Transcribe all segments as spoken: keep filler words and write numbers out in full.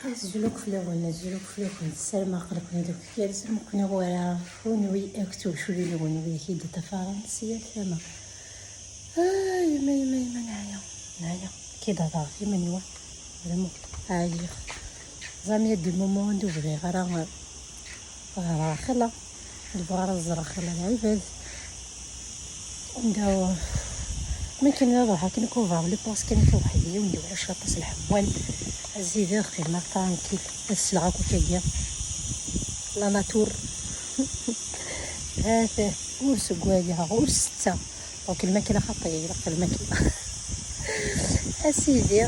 Azul akk fell-awen, azul akk fell-awen. Ssarameɣ aql-iken-id akk tgerrzem, ur ken-uɣ ara kunwi akked twacul-nwen widak i d-iṭṭafaren si yal tama. Ay, yemma, yemma, yemma, neɛya, neɛya. Kid hḍeṛ ɣef iman-nwen, vraiment, ɛyiɣ. Ẓami, il y a des moments ur bɣiɣ ara ɣer axila, ur bɣiɣ ara ad ẓreɣ xilla lɛibad. Anda ma kan ad ruḥeɣ kan kubaɣ le pass kan akka weḥd-i, ur ndiwla aṭas lḥemwan. Azideɣ qqimeɣ tranquille, ad sleɣ akk akkagi. La nature. Hata, ur seg waya, ur setta. Donc lmakla xaṭi, ilaq lmakla. A sidi,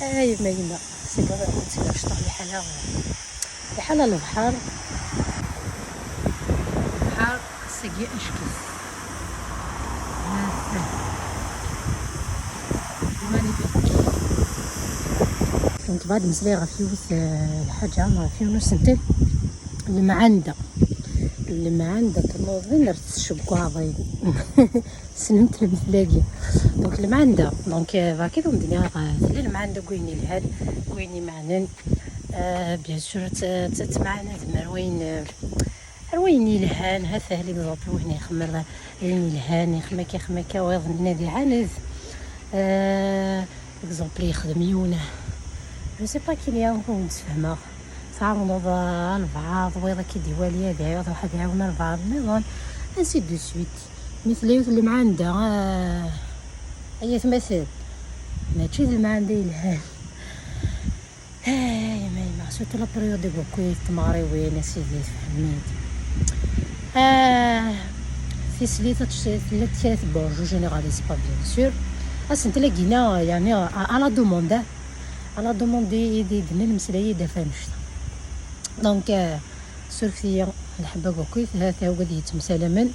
ay ma yemma, seg seg acṭuḥ liḥala, liḥala lebḥer, lebḥer seg acek-is. Donc بعد meslayeɣ ɣef yiwet, eh, lḥaǧa, ɣef yiwen usentel. Lemɛanda. Lemɛanda tnuḍin ar tceggaḍin. Snemt lemtel-agi. Donc lemɛanda. Donc, eh, barka d umdni, eh, tella lemɛanda deg wayen yelhan, deg wayen imeɛnen. Eh, bien sûr, ad t-, ad t-, ad tmeɛnadem ar wayen, eh, ar wayen yelhan. Hata l'exemple win ixemmer ayen yelhan, ixem akka, ixem akka, wayeḍ nna d iɛaned. Eh, exemple yexdem yiwen. Je sais pas kiliya ur wen-d-sfehmeɣ. Tɛawneḍ, eh, albaɛḍ, wayeḍ ad k-id-iwali, ad iɛiwed, ad iɛawen albaɛḍ nniḍen, ainsi de suite. Mi tella yiwet n lemɛanda, eh, ay atmaten, mačči d lemɛanda yelhan. Ay, ma yemma, surtout la période deg wakk tmeɣriwin, a sidi, tfehmem-d. Ah, tislit ad tc-, tella kra tebbuɛju généraliste, pas bien sûr. Asentel-agi-na, yeɛni, à, à la demande, à la demande i, i, i d-nnan mmeslay-id ɣef annect-a. Donc, ah, surfet-iyi, lḥebba n wakk, ha-t-a wid yettemsalamen,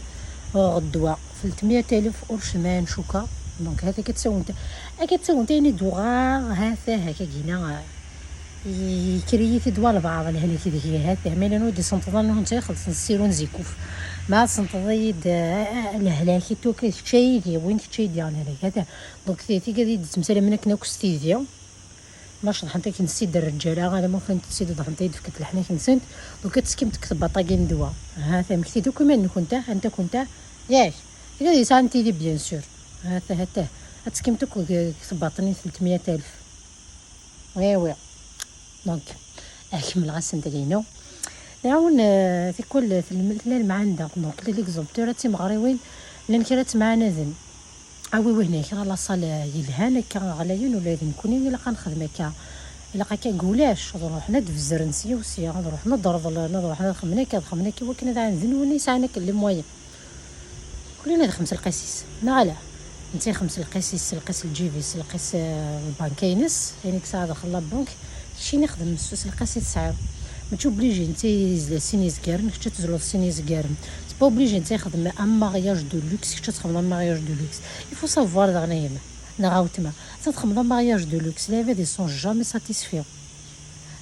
uɣeɣ ddwa, tlettmeyya alef ur cman cukka. Donc, ha-t-a akka tsawent, akka tsawent ayen i d-uɣeɣ, ha-t-a, ha-t-agi-na, ah, Yekker-iyi-t-id walbeɛḍ lehlak deg-i, ha-t-a, ma yella ur d-isenṭeḍ ara, netta ixelṣen s sirun zikuf. Ma tsenṭeḍ-iyi-d, eh, eh, lehlak i tuka, kečč ay-d-yewwin, kečč ay-d-yaɣen lehlak, ha-t-a. Donc, ti-, tigad i d-ttemsalamen akken akk s tidi. Ma ceḍḥent akken s tid rreǧala, ala ma ufant s tid ḍeḥnent ay d-fkent leḥnak-nsent. Donc, ad teskimt deg tebbaṭ-agi n ddwa. Ha-t-a, mmektit akk iman-nkent, ah, anta-kent, ah? Yak, tigad yesɛan tidi, bien sûr. Ha-t-a, ha-t-a. Ad teskimt akk deg, deg tebbaṭ-nni n tlettmeyya alef. Oui, oui. Donc, kemmleɣ asentel-inu. Nɛawen, euh, tikwal tlem-, tella lemɛanda. Donc, les exemples, tura d timeɣriwin, llan kra ttmeɛnaden. Awi wihna kra la salle, euh, yelhan, akka ɣlayen, ula d nekkni ilaq ad nexdem akka. Ilaq akka, deg ulac, ad ruḥen ad d-bezzren sya u sya, ad ruḥen ad d-reḍlen, ad ruḥen ad xedmen akka, ad xedmen akka, i wakken ad ɛanden win yesɛan akken les moyens. Kulin ad ixem s lqis-is, neɣ ala? Netta ixem s lqis-is, s lqis n lǧib-is, s lqis, eh, n lbanka-ines, ayen i yesɛa daxel la banque, keččini xdem s, s lqis i tesɛiḍ. Mačči obligé netta yezla sin yizgaren, kečč ad tezluḍ sin yizgaren. C'est pas obligé netta yexdem un mariage de luxe, kečč ad txedmeḍ un mariage de luxe. Il faut savoir daɣen a yemma, neɣ a weltma, ad txedmeḍ un mariage de luxe, lɛibad ils sont jamais satisfaits.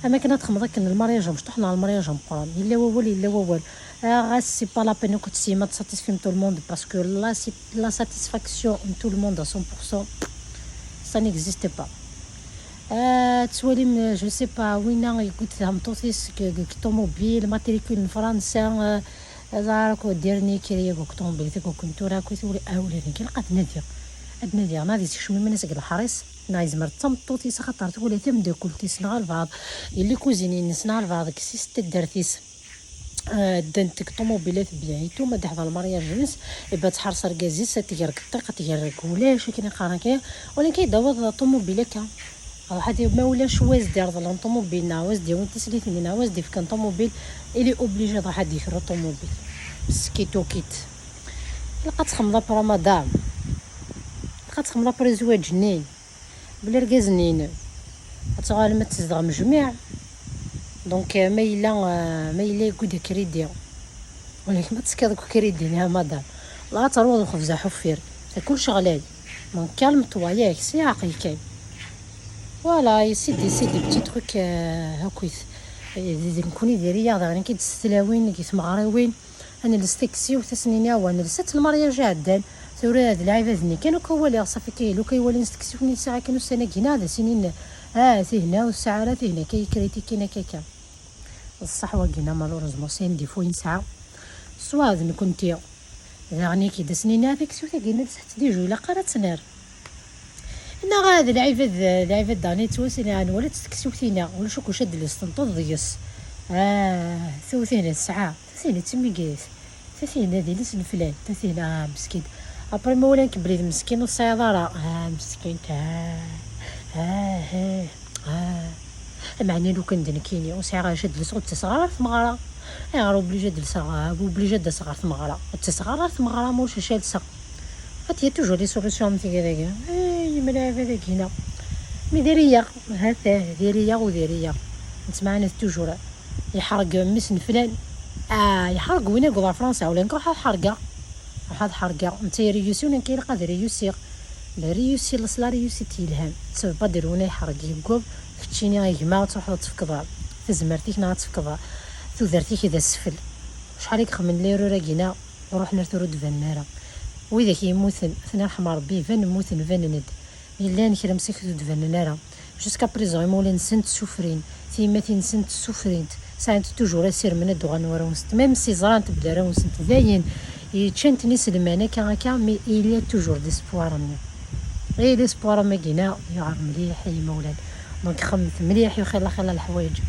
Am akken ad txedmeḍ akken lmaryaž amecṭuḥ neɣ lmaryaž ameqqran. Yella wawal, yella wawal. Ah, ɣas c'est pas la peine akk ad tessim ad tsatisfim tout le monde, parce que la, la satisfaction n tout le monde à cent pour cent, ça n'existe pas. Ah, tettwalim, je sais pas, winna yewwi-d tameṭṭut-is deg, deg ṭumubil, matricule n Fransa, ah, ad ara akk dernier kra deg ṭumubil, deg ṭumubil tura akk, ula, ah, ula d nekk ilaq ad nadiɣ. Ad nadiɣ, nadi sekcem iman-is deg leḥris. Neɣ yezmer d tameṭṭut-is, axaṭer twala tameddakelt-is neɣ albaɛḍ, yelli kuzin-ines neɣ albaɛḍ deg sis n taddart-is, eh, ddant deg ṭumubilat bien et tout, ma d-iḥḍer lmaryaž-ines, iba tḥers argaz-is, ad tger deg ṭṭiq, ad tger deg ulac, akken i qqaren kan, walakin ad d-tawiḍ ṭumubil akka. Ruḥ ad, ma ulac wa as-d-ireḍlen ṭumubil, neɣ wa as-d-yawin tislit-nni, neɣ wa as-d-ifkan ṭumubil, il est obligé ad ruḥ ad d-iker ṭumubil. Skit ukit. Ilaq ad txemmeḍ après, madame. Ilaq ad txemmeḍ après zzwaǧ-nni. Bla argaz-nni-inem, ad tuɣalem ad tzedɣem jmiɛ. Donc, euh, ma yella, euh, ma yella yewwi-d akridi, walakin ma tettekkiḍ deg ukridi-nni, a madame, la ad terwuḍ lxebz aḥuffir, ta kullec ɣlay. Donc, calme-toi, yak, s leɛqel kan. Voilà, et c'est des, c'est des petits trucs, euh, akkit. D, d nekkni diri-yaɣ daɣen, nekki d tlawin, deg tmeɣriwin. Ad nels taksiwt, ad s-nini awa nels-itt, lmaryaž iɛeddan. Tura d lɛibad-nni kan akk waliɣ, safi kan, lukan walin s taksiwt-nni sɛiɣ kan ussan-agi, neɣ ad as-inin Ah, tihna ur tesɛi ara tihna akka yekkritikin akka akka. D ṣṣeḥ wagina, malheureusement, c'est un défaut i nesɛa. Ṣṣwaɛd nekkenti, daɣen i k-id-asen-iniɣ taksut-agi-nni d ṣṣeḥ déjà ilaq ara tt-nerr. Neɣ d lɛibad, d lɛibad daɣen yettwasilɛan, wala d taksut-ina, ulac akk uc ad d-les tenṭeḍ deg-s. Ah, tewwet-ihna tesɛa, tewwet-ihna d timigrit, tewwet-ihna d iles n flan, tewwet-ihna, ah, meskin. Après ma walan-k belli d meskin ur tesɛiḍ ara, ah, meskint, ah, ah, ah, ah. Meɛna lukan d nekkini ur sɛiɣ ara acu ad d-lseɣ, ur ttaseɣ ara ɣer tmeɣra. Ayɣer obligé ad d-lseɣ, ah, obligé ad d-aseɣ ɣer tmeɣra? Ur ttaseɣ ara ɣer tmeɣra, ma ulac acu ad lseɣ. Ad d-yaf toujours les solutions am tigi dagi. Ay, yemlaɛib ad agina. Mi diri-yaɣ, ha-t-ah, diri-yaɣ u diri-yaɣ. Nettemɛanad toujours. Yeḥreg mmi-s n flan. Ah, yeḥreg win i yewweḍ ɣer Fransa, wala nekk ruḥ ad ḥergeɣ. Ruḥ ad ḥergeɣ. Netta ireyusi, wala nekk ilaq ad reyusiɣ. La réussi, la, la réussite yelhan. Ça veut pas dire win yeḥreg yewweḍ, keččini a gma ad truḥeḍ ad tefkeḍ tazmert-ik neɣ ad tefkeḍ tudert-ik d asfel. Acḥal i yexmen l'erreur-agi-na, ruḥen ar tura ur d-banen ara. Widak yemmuten, ad ten-irḥem Rebbi, banen mmuten, banen-d. Yellan kra msakit ur d-banen ara. Jusqu'à présent, imawlan-nsent ssufrin, tiyemmatin-nsent ssufrint, sɛant toujours asirem ad d-uɣalen warraw-nsent. Même si ẓrant belli arraw-nsent dayen, ččan-ten iselman akka, akka, mais il y a toujours d'espoir-nni. Et l'espoir am wagina yuɛer mliḥ i yimawlan. Donc xemmet mliḥ, yuxilla xilla leḥwayeǧ.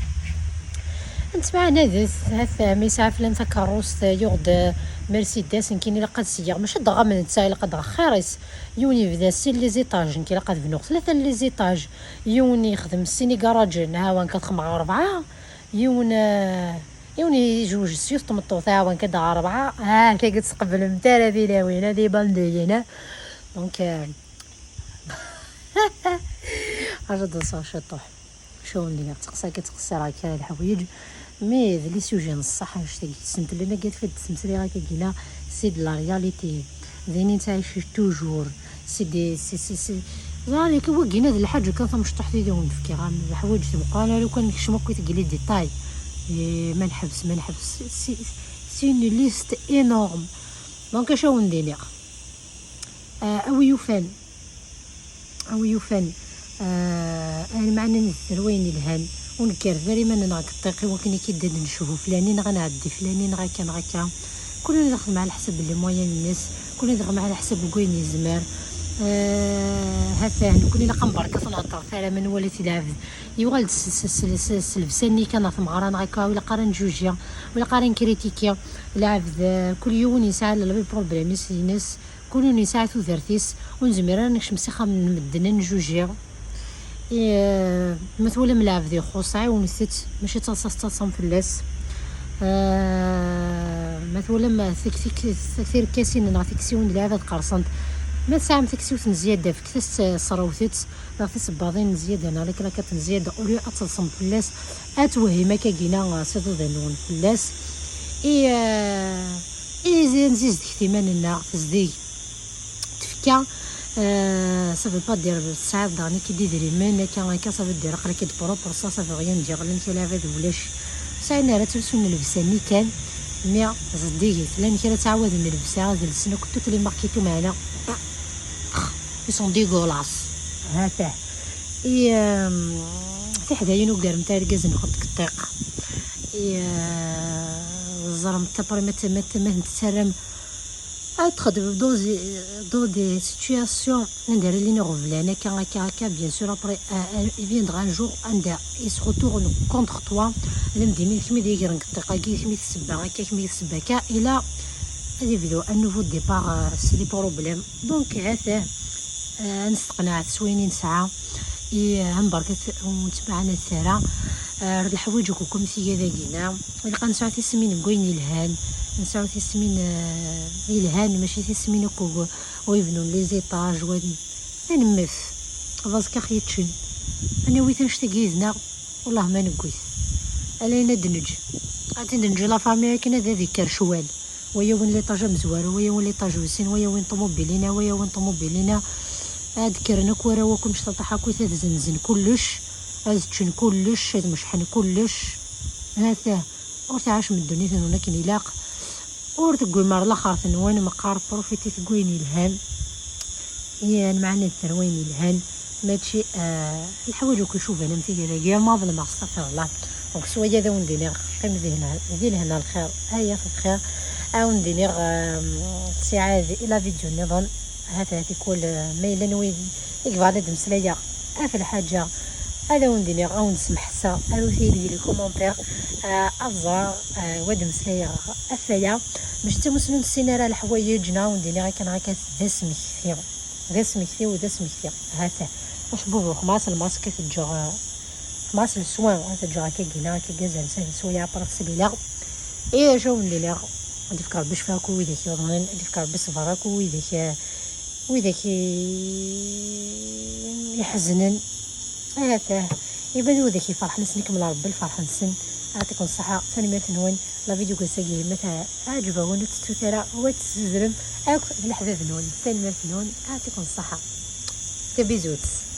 Nettemɛanadet, ha-t-a, mi yesɛa flan takeṛṛust, yuɣ-d Mercedes, nekkini ilaq ad seyyeɣ, maca d-ɣam netta, ilaq ad d-ɣeɣ xir-is. Yiwen yebda sin les étages, nekk ilaq ad bnuɣ tlata n les étages. Yiwen yexdem sin igarajen, ha wa nekk ad xemmeɣ rebɛa. Yiwen, eh, yiwen yejwej s yiwet tmeṭṭut, ha wa nekk ad d-ɣeɣ rebɛa. Ah, tagi ur tqebblemt ara tilawin, ad ibandiyin, ah. Donc, eh, acu d-nṣeɣ ciṭuḥ. Acu n-nniɣ, ttqeṣṣireɣ akka, ttqeṣṣireɣ akka leḥwayeǧ, mais d les sujets n ṣṣeḥ, annect-agi ssent llan akka, tfid ttmeslayeɣ akka gina, c'est de la réalité. D ayen i nettɛici toujours, c'est des, c'est, c'est, c'est, ẓer akka, wagina d lḥaǧa kan tamecṭuḥt i d awen-d-fkiɣ, am leḥwayeǧ timeqqranin, lukan nekcem akk deg les détails. Eh, ma nḥebs, ma nḥebs, c'est, c'est une liste énorme. Donc, acu awen-d-iniɣ? Ah, a wi yufan, a wi yufan, ah, ayen meɛna ad d-terr wayen yelhan, ur neggaret ara iman-nneɣ deg ṭṭiq i wakken i k-id-, ad necbu flani neɣ ad nɛeddi flani neɣ akka neɣ akka. Kul win ad ixdem ɛla ḥsab n les moyens-nnes, kul win ad ixdem ɛla ḥsab n wayen yezmer. Ah, ha-t-an, nekkni ilaq ad nberrek ad nehder tara ma nwala-t lɛebd. Yuɣal-d s, s, s, s, s llebsa-nni kan ɣer tmeɣra neɣ akka, ur ilaq ara njuji, ur ilaq ara nkritiki. Lɛebd, ah, kul yiwen yesɛa le problème-is ines. Kul yiwen yesɛa tudert-is, ur nezmir ara nekcem s ixxamen n medden ad njuji. I, eh, ma twalam lɛebd ixuṣṣ, ɛiwnet-t, mačči d taḍsa tettaḍsam fell-as. Eh, ma twalam tik-, tik-, tirkasin neɣ tiksiwin n lɛibad qersent, ma tesɛam tiksiwt n zzyada, fket-as, ṣerrwet-tt, neɣ tisebbaḍin n zzyada, neɣ les claquettes n zzyada, au lieu ad teḍsem fell-as, ad twehhim akka gina s iḍudan-nwen fell-as. I, eh, i, ansi zedget iman-nneɣ, tezdeg. Tfekka, euh, ça veut pas dire tesɛiḍ daɣen akka d idrimen, akka, akka, ça veut dire aql-ak-id propre, ça, ça veut rien dire, llan kra lɛibad ulac. Ur sɛin ara ttlusun llebsa-nni kan, mi zeddigit, llan kra ttɛawaden llebsa, ad lsen akk toutes les marques et tout, meɛna, ils sont dégueulasses. Ha-t-ah. I, euh, tiḥdayin ugarent argaz-nkent deg ṭṭiq. I, euh, ẓremt après ma t-, ma t-, ma tent-terram ad txedmem dans, dans des situations anda ara lin iɣeblan, akka, akka, akka, bien sûr, après, euh, euh, il viendra un jour anda ils se retournent contre toi, ad am-d-inin kemm i d igren deg ṭṭiq-agi, kemm i d ssebba akka, kemm i d ssebba akka, et là ad yebdu un nouveau départ, euh, c'est des problèmes. Donc, ha-t-ah, euh, ad nesteqneɛ s wayen i nesɛa, i, euh, ad nberrket ur nettmeɛna ara, euh, ar leḥwayeǧ akk am tiga dagina. Ilaq ad nesɛu tismin deg wayen yelhan, nesɛu tismin, eh, yelhan, mačči tismin akk u, u yebnun les étages, wa, ad nemmet, d aẓekka ax-yeččen. Ad nawi tanect-agi yid-neɣ, wellah ma newwi-t. Ala ayen ad d-neǧǧ. Ad d-neǧǧ la famille akken ad, ad ikker ccwal. Wa yawin l'étage amezwaru, wa yawin l'étage wis sin, wa yawin ṭumubilina, wa yawin ṭumubilina. Ad kkren akk warraw akk mecṭaṭaḥ akkit ad zenzen kullec, ad ččen kullec, ad mecḥen kullec. Ha-t-ah. Ur tɛacem ddunit-nwen akken ilaq. Ur teggwim ar laxert-nwen, meqqar profitit deg wayen yelhan. Yan, meɛna d terwayin yelhan. Mačči, ah, lḥawaǧ akk icuban am tigara-agi, ma ḍelmeɣ, astaɣfirullah. Donc, s waya ad awen-d-iniɣ, qqim di lehna, di lehna lxir, ay at lxir. Ad awen-d-iniɣ, ah, ttiɛad i la vidéo nniḍen. Hat, hat, tikkul, ah, ma yella wid i yebɣan ad d-mmeslayeɣ ɣef lḥaǧa, ad awen-d-iniɣ, ad awen-d-semḥesseɣ, arut-iyi-d di les commentaires, ah, ad ẓreɣ, ah, wa d-mmeslayeɣ ɣef waya. Mačči d tamusni ur nessin ara leḥwayeǧ, neɣ ad awen-d-iniɣ akka neɣ akka, d asmekti. D asmekti u d asmekti. Hata. Acebbub uxmas, lmask ad t-ǧǧeɣ, xmas leswan ad t-ǧǧeɣ akka gina, akka gazal, s ad swiya, après ad t-slileɣ. Et acu ad wen-d-iniɣ, ad d-ifk Rebbi ccfa akk i widak yuḍnen, ad d-ifk Rebbi ṣṣber akk i widak, widak i, iḥeznen. Hata. Iban widak iferḥen, ad sen-ikmel Rebbi lferḥ-nsen. Ɛṭikum ṣṣeḥḥa, tanemmirt-nwen. La vidéo n wass-agi ma teɛǧeb-awen, ur tettut ara, wa tessezrem akk d leḥbab-nwen. Tanemmirt-nwen, ɛṭikum ṣṣeḥḥa. Des bisous.